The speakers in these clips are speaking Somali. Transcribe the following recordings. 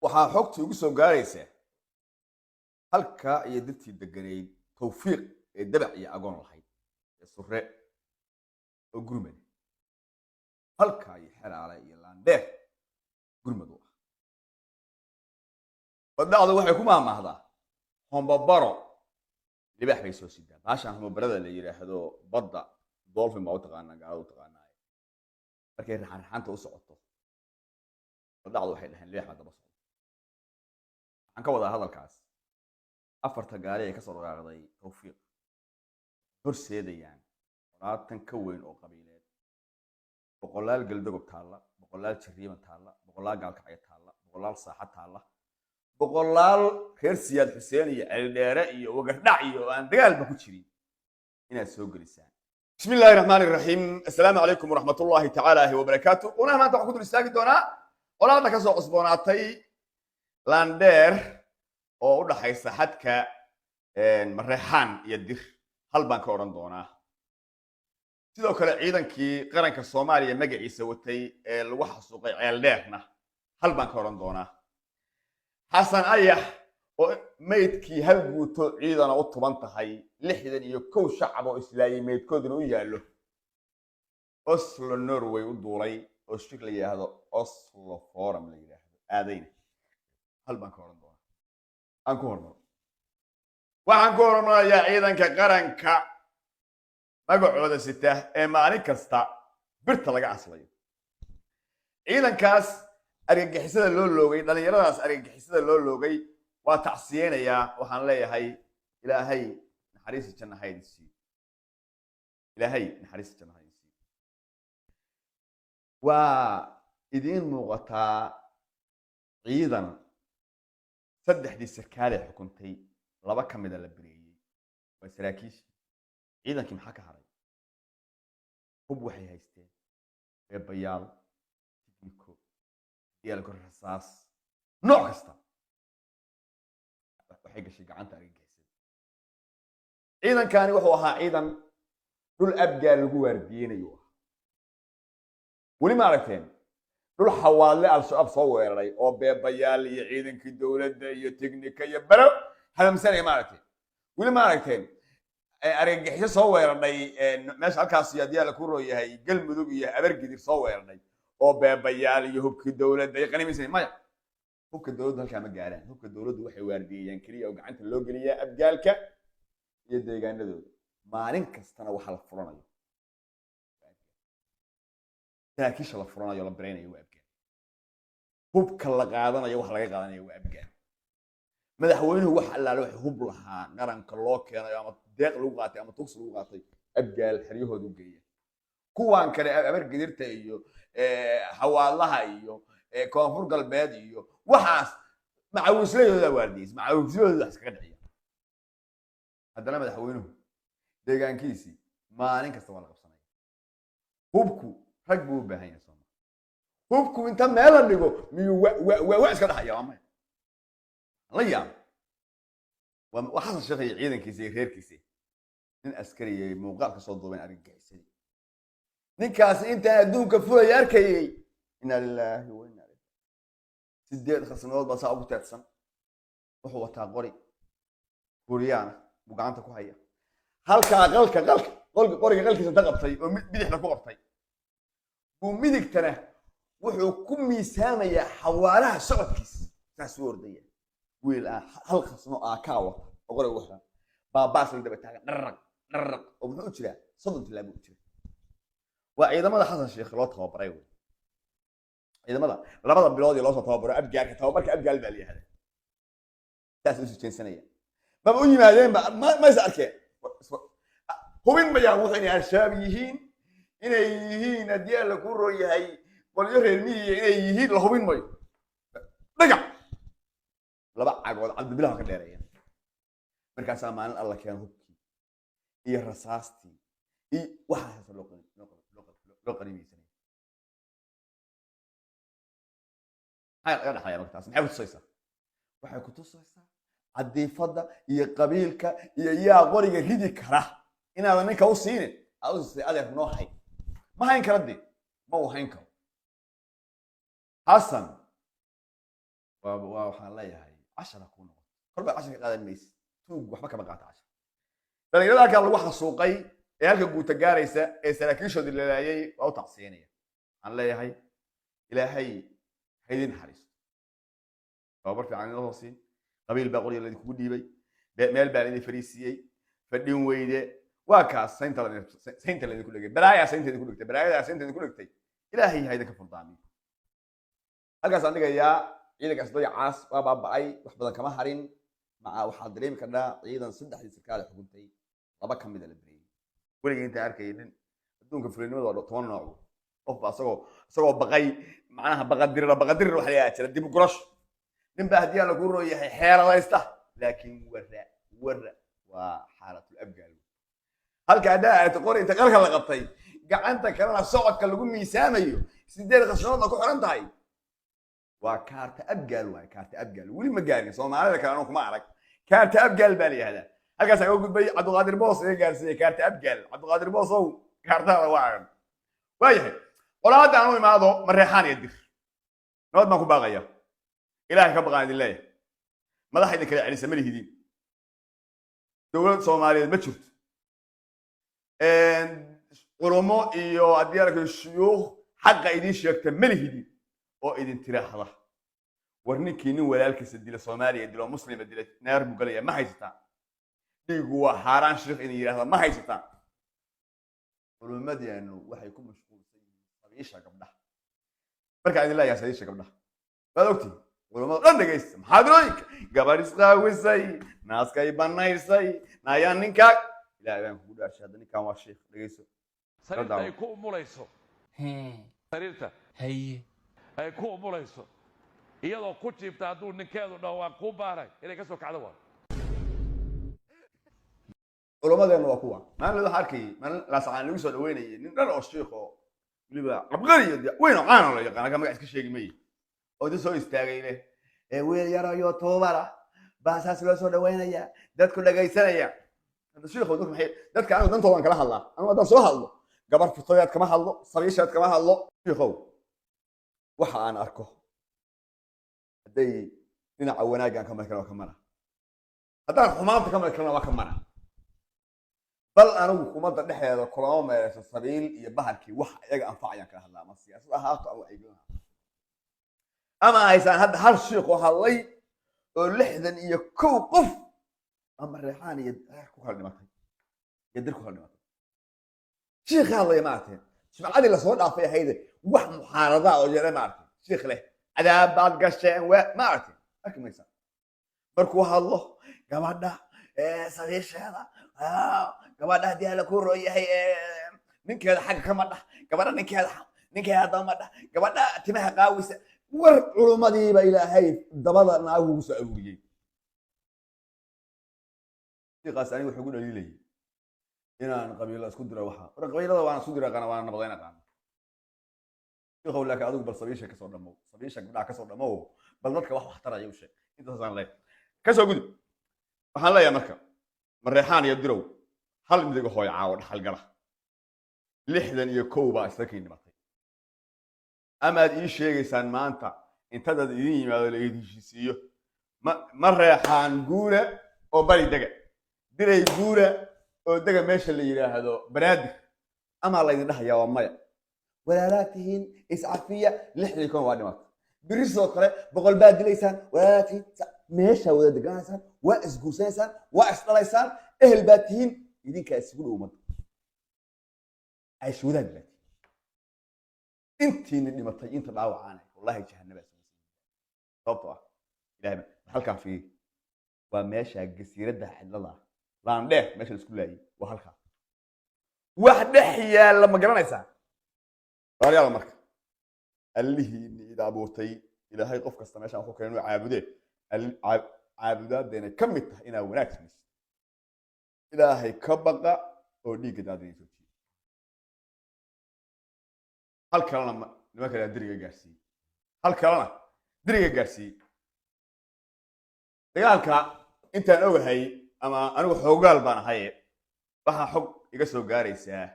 Waxaa xogta igu soo gaaraysa halkaa iyo dirtii deganayd Tawfiiq ee Dabac iyo Agoon lahayd ee Surre oo gurmad, halkaa iyo Xeraale iyo Laandheer gurmad u ah. Badhacdu waxay ku maahmaahdaa hombabaro libaax bay soo sidaa. Baashaan hombabarada la yidhaahdo badda dolphin baa u taqaanaa, gaalada u taqaanaa. Markay raxan raxanta u socoto, badhacdu waxay dhaheen libaax baa daba socda. Waxaan ka wadaa hadalkaas, afarta gaari ee kasoo dhaqaaqday Tawfiiq horseedayaan 20 ka weyn oo qabiileed, boqolaal Galdogob taalla, boqolaal Jariiban taalla, boqolaal Gaalkacyo taalla, boqolaal Saaxa taalla, boqolaal reer Siyaad Xuseen iyo Ceeldheere iyo Wagardhac iyo aan dagaalba ku jirin inaad soo gelisaan. Bismi illaahi raxmaani raxiim. Assalaamu calaykum waraxmatullaahi tacaala wabarakaatu. Qunaha maanta waxaan ku dul istaagi doonaa colaadda ka soo cusboonaatay Landheer oo u dhaxaysa xadka Mareexaan iyo Dir. Hal baan ka odhan doonaa. Sidoo kale ciidankii qaranka Soomaaliya magaciisa watay ee lagu xasuuqay Ceeldheerna hal baan ka odhan doonaa. Xasan Ayax oo maydkii hal guuto ciidana u tuban tahay, 61 shacab oo islaayay maydkooduna u yaallo, Oslo, Norway u duulay oo shir la yidhaahdo Oslo Forum la yidhaahdo aadayna, hal baan ka odhan doonaa. Aan ku hormaro, waxaan ku hormarayaa ciidanka qaranka magacooda sita ee maalin kasta birta laga aslayo. Ciidankaas argagixisada loo loogay, dhallinyaradaas argagixisada loo loogay, waa tacsiyeynayaa. Waxaan leeyahay, Ilaahay naxariista janna ha idin siiyo, Ilaahay naxariista janna ha idin siiyo. Waa idiin muuqataa ciidan saddexdii sarkaalee xukuntay laba ka mida la bireeyey, waa saraakiishii ciidankii. Maxaa ka haray? Hub waxay haysteen, beebayaal, tigniko, diyaalko, rasaas nooc kasta, waxay gashay gacanta argagixisada. Ciidankani wuxuu ahaa ciidan dhul Abgaal lagu waardiyeynayu ahaa. Weli ma aragteen dhul Xawaadle Al-Shabaab soo weeraray oo beebayaal iyo ciidankii dowladda iyo tignika iyo bero hadamsanaya? Ma aragteen? Weli ma aragteen argagixiso soo weerarnay meesha halkaas iyo haddii Alla ku rooyahay Galmudug iyo Abargidir soo weerarnay oo beebayaal iyo hubkii dowladda ay qanimaysan? Maya, hubka dowladdu halkaa ma gaaraan. Hubka dowladdu waxay waardiyeeyaan keliya oo gacanta loo geliyaa Abgaalka iyo deegaanadooda. Maalin kastana waxa la furanayo, saraakiisha la furanayo, la biraynayo waa Abgaal. Hubka la qaadanayo, waxa laga qaadanayo waa Abgaal. Madaxweynuhu wax allaale wax hub lahaa qaranka loo keenayo ama deeq lagu qaatay ama tugs lagu qaatay, Abgaal xeryahooda u geeya. Kuwan kale, Abargidirta iyo Xawaadlaha iyo Koonfur Galbeed iyo waxaas, macawislayooda waardiyeysa, macawislayooda wax iskaga dhiciya. Haddana madaxweynuhu deegaankiisii maalin kasta waa la qabsanaya. Hubku rag buu u baahan yahay, sooma? Hubku inta meel la dhigo miyuu wa wa wa iska dhaxaya? Waa maya. La yaab waa Xasan Sheekh iyo ciidankiisa iyo reerkiisa. Nin askariyay muuqaal ka soo duubeen argagixisadii. Ninkaasi intaan adduunka fulaya arkayay, inaa lilaahi wa inaa ilayhi. 8 khasnadood baa saa ugu teedsan. Wuxuu wataa qori kuuriyaana buu gacanta ku haya. Halkaa qalka qalka qoriga qalkiisa inta qabtay oo bidixda ku qabtay buu midigtana wuxuu ku miisaamayaa xawaaraha socodkiisa. Saasuu ordaya wiil ah, hal khasno ah kaa wata oo qoriga ugu xiran, baabaas la daba taagan, dharraq dharraq, oo muxuu u jiraa? 30 tilaabo u jira. Waa ciidamada Xasan Sheekh loo tababaray wey. Ciidamada 2da bilood ee loosoo tababaro Abgaalka, tababarka Abgaal baa la yihahdaa. Saas u sujeensanaya maba u yimaadeenba, ma is arkeen. Hubin mayaan wuxuu inay Al-Shabaab yihiin, inay yihiin haddii Alla kuu roon yahay qolyo reer miyiga inay yihiin la hubin mayo. Dhagac laba cagood Cabdibilah ka dheereeya. Markaasaa maalin Alla keeno hubkii iyo rasaastii iyo waxaas loo qanimaysanaya. Maxaa laga dhexlaya marka taas? Maxay kutusaysaa? Waxay kutusaysaa cadiifadda iyo qabiilka iyo yaa qoriga ridi kara inaadan ninka u siinin. Aad u siisay, adeer noo hay, ma hayn kara dee, ma uu hayn karo. Xasan Waa waxaan leeyahay, cashara kuu noqoto. Kolba cashar ka qaadan maysid, tuug waxba kama qaata cashar. Dhalinyarada halkaa lagu xasuuqay ee halka guuta gaaraysa ee saraakiishoodii lalaayay waa u tacsiinaya. Waxaan leeyahay, Ilaahay ha idin naxariisto. Tababar fiican idin hoosiin, qabiil baa qorya laydinkugu dhiibay, meel baa laydin fariisiiyey, fadhin weyde. Waa kaas saynta laydinku dhigay, balaayaa saynta idinku dhigtay, balaayadaa saynta idinku dhigtay. Ilaahay ha idinka furdaamiyo. Halkaasaan dhigayaa. Ciidankaas dayacaas waa baaba'ay, wax badan kama harin. Maca waxaad dareemi kardhaa ciidan saddexdii sarkaal xukuntay laba ka mida la direeyey. Weligay intaan arkayay nin adduunka fulinimada waa 10 nooc. Qofba isagoo baqay, macnaha baqadirira, baqadirir waxa la yidhaha jira, dib u gurasho. Nin baa haddii alla kuu roon yahay xeeladaysta, laakiin wara wara waa xaalatul abgaal. Halka haddaa aad qori inta qalka la qabtay, gacanta kalena socodka lagu miisaamayo, 8 qashnoodna ku xiran tahay, waa kaarta abgaal. Waay kaarta abgaal weli ma gaarin Soomaalida kale, anuu kuma arag. Kaarta abgaal baa la yihahdaa. Halkaas aga gudbay. Cabdiqaadir Boos iga gaarsiiyey kaarta abgaal. Cabdiqaadir Boos ow, kaartaada waa agan. Waayahay, qolaadda aan u imaado. Mareexaan iyo Dir, nabad baan ku baaqaya. Ilaahay ka baqaan idin leeyahay. Madaxa idin kala celisa ma lihidin. Dowlad Soomaaliyeed ma jirto. Culumo iyo haddii arko shuyuukh xaqa idiin sheegta ma lihidin oo idin tiraahda, "War ninkii nin walaalkiisa dila, Soomaaliya dilo, muslima dila, naar buu galaya." Ma haysataan. "Dhiigu waa xaaraan," sheekh idin yidhahda ma haysataan. Culummadeenu waxay ku mashquulsan yihiin sabiisha gabdhaha. Markaan idin leeyahay sabiisha gabdhaha, waad ogtihin, culummada dhan dhegaysta muxaadarooyinka. Gabadh isqaawisay, naaskay banaysay, naayaan ninkaa, Ilaahay baan kugu dhaarshay. Hadda ninkan waa sheekh, dhegayso. Sariirta ay ku umulayso, sariirta ay ku umulayso iyadoo ku jiifta, hadduu ninkeedu dhaho, "Waan kuu baaray," inay ka soo kacdo waa Culummadeenna waa kuwa. Maalin waxaa arkayay, maalin Laascaan lagu soo dhaweynayay, nin dhan oo shiikh oo weliba cabqari iyo weyn oo caan oo la yaqaan, halka magac iska sheegi maye, oo inta soo istaagay leh, "Ee wiil yarayo toobara baa saas loo soo dhaweynaya, dadku dhagaysanaya." Hadda shiikhow, dadku maxay? Dadka anigu dantoodan kala hadlaa. Anigu haddaan soo hadlo, gabar furtadeed kama hadlo, sabiisheed kama hadlo. Shiikhow, waxa aan arko hadday dhinaca wanaaggaan ka mari karna waa ka mara, haddaan xumaanta ka mari karna waa ka mara. Bal anigu ummadda dhexdeeda kulama meereyso sabiil iyo bahalkii. Wax iyaga anfacayaan kala hadlaa, ama siyaasad ahaato ama wacyigelin ahaato. Ama haysaan hadda hal shiikh oo hadlay oo 61 qof ama Reexaan iyo reer ku kala dhimatay iyo Dir ku kala dhimatay shiikh ka hadlaya ma aragteen? Jimcadii lasoo dhaafay ahayde, wax muxaaradaa oo yeedhay ma aragteen? Shiikh leh, "Cadaab baad gasheen," waa ma aragteen? Arki maysaa. Markuu hadlo, gabadha sabiisheeda, gabadha haddii alla kuu roon yahay ninkeeda xagga kama dhah, gabadha ninkeeda dama dhah, gabadha timaha qaawisa. War culummadiiba Ilaahay dabada naagu ugu soo aruuriyey. Shiikaas aniga wuxuu ku dhaliilayay inaan qabiilo isku diro. Waxa war qabiilada waana isku dira aqaana, waana nabadayn aqaana, shiikow. Laakiin adigu bal sabiisha kasoo dhamow, sabiisha gabdhaha kasoo dhamow, bal dadka wax waxtaraya u sheeg. Intaasaan leeyahay. Kasoo gudub. Waxaan leeyahay marka, Mareexaan iyo Dirow, hal midiga hooyo caawo dhaxal gala. 61 baa isla kii dhimatay. Amaad ii sheegaysaan maanta intadaad idin yimaado la idin heshiisiiyo? Ma Reexaan guura oo bari dega, Diray guura oo dega meesha la yidhaahdo Banaadir, amaa laydin dhahayaa? Waa maya. Walaalaad tihiin, iscafiya. 61 waa dhimatay. Biri sidoo kale 100 baad dilaysaan. Walaalaad tihiin, meeshaa wada deganaysaan, waa isguursanaysaan, waa isdhalaysaan, ehel baad tihiin, idinkaa isugu dhow ummadda, caysh wadaag baad tihiin. Intiina dhimatay, inta dhaawacaana, wallahi jahannabaa samaysan. Sababtoo ah Ilahay halkaan fiiri, waa meesha gasiiradda xidlada ah, Laandheer, meesha la isku laayay waa halkaa. Wax dhex yaalla ma garanaysaa, walaalayaal? Marka Allihiini ida abuurtay, Ilaahay qof kasta meeshaan wuxuu keenay inuu caabudee. Caabudaadeenay ka mid tahay inaa wanaag samaysid. Ilaahay ka baqa oo dhiigga daadinay joojiye. Hal kalena nimanka yaa diriga gaarsiiyey, hal kalena diriga gaarsiiyey. Dagaalka intaan ogahay, ama anigu xoogaal baan ahaye, waxaa xog iga soo gaaraysaa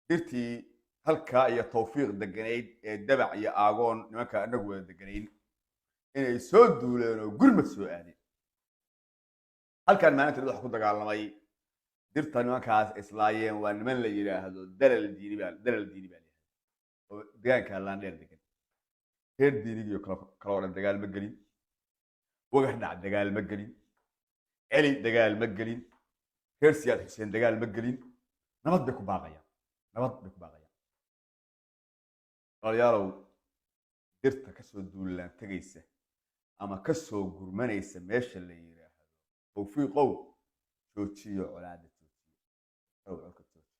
Dirtii halkaa iyo Tawfiiq deganayd ee Dabac iyo Aagoon, nimanka anagu wada deganayn. Inay soo duuleen oo gurmad soo aadeen. Halkan maalinta wax ku dagaalamay Dirta, nimankaas islaayeen waa niman la yidhaahdo Dalal Diini baa, Dalal Diini baa la yidhahdo oo deegaanka Laandheer degan. Reer Diinigiyo kale kale oo dhan dagaal ma gelin, Wagardhac dagaal ma gelin, Celi dagaal ma gelin, reer Siyaad Xuseen dagaal ma gelin. Nabad bay ku baaqayaan, nabad bay ku baaqayaan. Walaalayaalow, Dirta kasoo duulaan tegaysa ama kasoo gurmanaysa meesha la yidhaahdo Tawfiiqow, joojiyo colaada, joojiyo ow colka, joojiyo.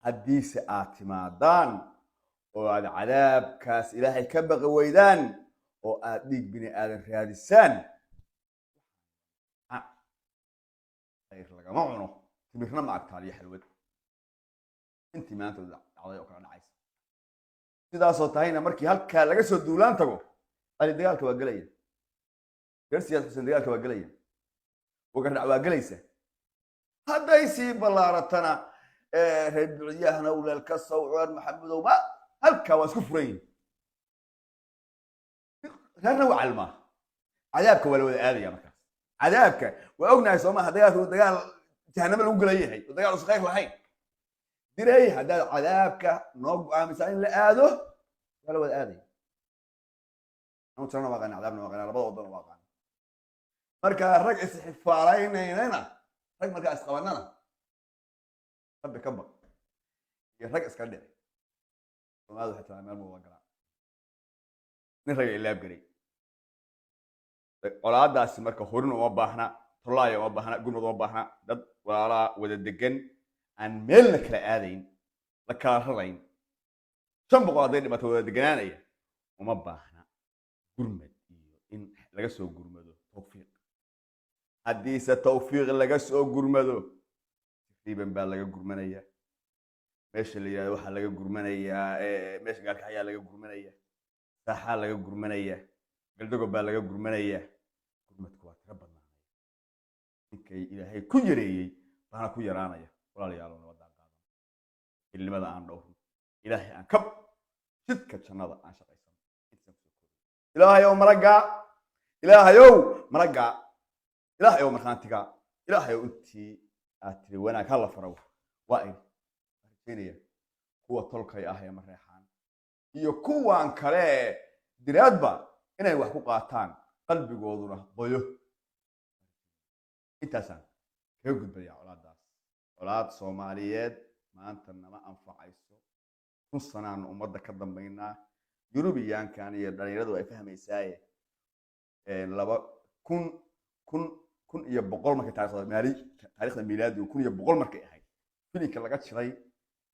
Haddiise aad timaadaan oo aad cadaabkaas Ilaahay ka baqi weydaan oo aad dhiig bini aadan raadisaan, khayr lagama cuno, timirna ma agtaaliyo xalwad. Intii maanta dhacday oo kala dhacaysa sidaasoo tahayna, markii halkaa laga soo duulaan tago, Ali dagaalka waa gelaya, reer Siyaad Xuseen dagaalka waa gelaya, Wagardhac waa gelaysa. Hadday sii ballaaratana, reer Bucyahna uleelka Sawcaan Maxamudow ma halkaa waa isku furan yihin. Reerna waa calmaa, cadaabka waa la wada aadaya. Markaas cadaabka waa ognahay, soo maaha? Dagaalku dagaal jahanamo lagu gela yahay oo dagaal usan khayr lahayn. Diray, haddaad cadaabka noo go'aamisaa in la aado, waa la wada aadaya. Anu tirana waa qana, cadaabna waa qana, labada wadana waa qana. Marka rag isxifaalaynayna, rag markaa isqabanana, Rabbi ka baq iyo rag iska dhici. Soomaalida waxay tiraa meel ma wada galaa nin raga ilaab gelay colaadaasi. Marka horin uma baahna, tollaaya uma baahna, gurmad uma baahna. Dad walaalaa wada degan aan meelna kala aadayn, la kala rarayn, 500 hadday dhimato wada deganaanaya, uma baahna gurmad iyo in laga soo gurmado Tawfiiq. Haddiise Tawfiiq laga soo gurmado, Riban baa laga gurmanaya, meesha la yidhahdo waxaa laga gurmanayaa, meesha Gaalkacyaa laga gurmanaya, Saaxaa laga gurmanaya, Galdogob baa laga gurmanaya. Gurmadku waa tiro badnaanaya, ninkay Ilaahay ku yareeyey baana ku yaraanaya. Walaalayaalo, nabadaan qaadan, ilnimada aan dhowrno, Ilaahay aan kab jidka jannada aan shaqaysano. Intaasaan kusoo koobay. Ilaahayow maraggaa, Ilaahayow maraggaa, Ilaahayow markhaantigaa, Ilaahayow intii aad tiri wanaag hala faro waa iri rajaynaya. Kuwa tolkay ah ee Mareexaan iyo kuwan kale Diraadba inay wax ku qaataan, qalbigooduna qoyo. Intaasaan kaga gudbaya colaadaas. Colaad Soomaaliyeed maanta nama anfacayso. 1000 sanaanu ummadda ka dambaynaa. Yurubiyaankan iyo dhalinyaradu ay fahmaysaaye, laba kun kun 1100 markay taarikhda maali, taarikhda miilaadigu 1100 markay ahayd, filinka laga jiray,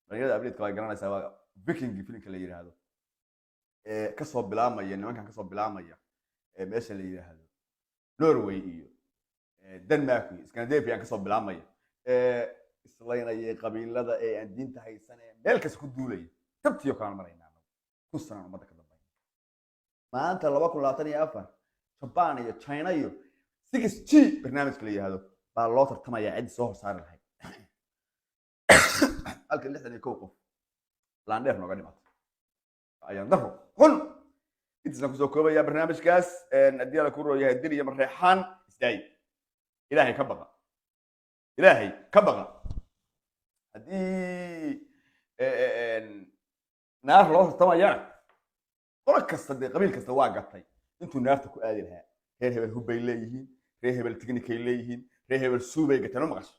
dhalinyarada abriidka waa garanaysaa, waa Viking filinka la yidhaahdo, kasoo bilaamaya nimankan, kasoo bilaamaya meesha la yidhaahdo Norway iyo Denmark iyo Scandinavian, kasoo bilaamaya, islaynaya qabiilada ee aan diinta haysanee meel kasta ku duulaya. Tabtiyo kalaan maraynaa anagu. 1000 sanaan ummadda ka dambayna. Maanta 2024, Jaban iyo China iyo 6G barnaamijka la yidhaahdo baa loo tartamayaa ciddii soo horsaari lahayd, halka 61 qof Laandheer nooga dhimatay. Ayaan daro xun. Intaasaan kusoo koobaya barnaamijkaas. Haddii Alla ku rooyahay, Dir iyo Mareexaan isdaayi, Ilaahay ka baqa, Ilaahay ka baqa. Haddii naar loo tartamayana, qolo kasta dee qabiil kasta waa gatay intuu naarta ku aadi lahaa. Reer hebel hubbay leeyihiin, reer hebel tignikay leeyihiin, reer hebel suubay gateen. Ma maqasho?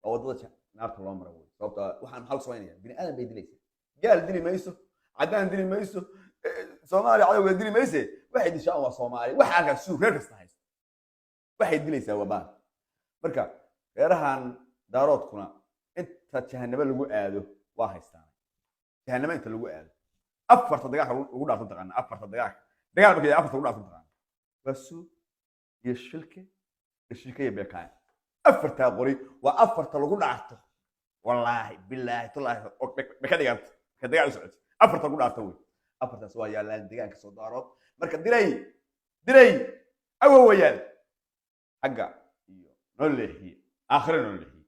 Waa waddada naarta loo mara wey. Sababta waxaan maxaa samaynaya? Bini aadan bay dilaysaa, gaal dili mayso, caddaan dili mayso, Soomaaliya cadowga dili mayse. Waxay dishaan waa Soomaali. Waxa halkaas suu reer kasta haysto waxay dilaysaa waa baal. Marka reerahan Daaroodkuna inta jahanamo lagu aado waa haystaan. Jahanamo inta lagu aado, afarta dagaalka lagu dhaafto taqaana? Afarta dagaalka, dagaal markay afarta lagu dhaafto taqaana? Waa suu iyo shilke iyo shilke iyo beekaaya. Afartaa qori waa afarta lagu dhaarto. Wallaahi, bilaahi, tulaahi bay ka dhiganta marka dagaal u socoto. Afarta lagu dhaarto wey. Afartaas waa yaallaan deegaanka soo Daarood. Marka Diray, Diray awowayaal, xagga iyo noo leexiye, aakhire noo leexiye,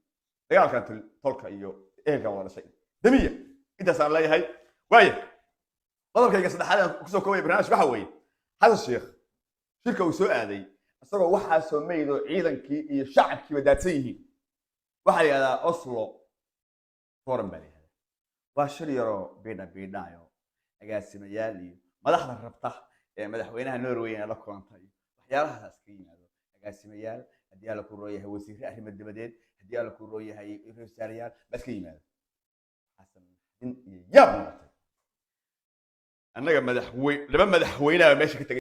dagaalkan tolka iyo ehelkan wada dhashay damiya. Intaasaan leeyahay. Waaya, qodobkayga saddexaad aan kusoo koobaya barnaamij waxa weeye Xasan Sheekh. Shirka uu soo aaday isagoo waxaasoo meydoo ciidankii iyo shacabkiiba daadsan yihiin, waxaa la yidhahdaa Oslo Forum baa la yidhahdaa. Waa shir yaroo biidha biidhaayo, agaasimayaal iyo madaxda rabta ee madaxweynaha Norway inay la kulanta iyo waxyaalahaas iskaga yimaado, agaasimayaal, haddii Alla ku roon yahay, wasiirre arrimo dibadeed, haddii Alla ku roon yahay, ra'iisul wasaarayaal baa iska yimaado. Xasan in iyo yaab noqotay annaga madaxweyne, laba madaxweynaha meesha ka tegay.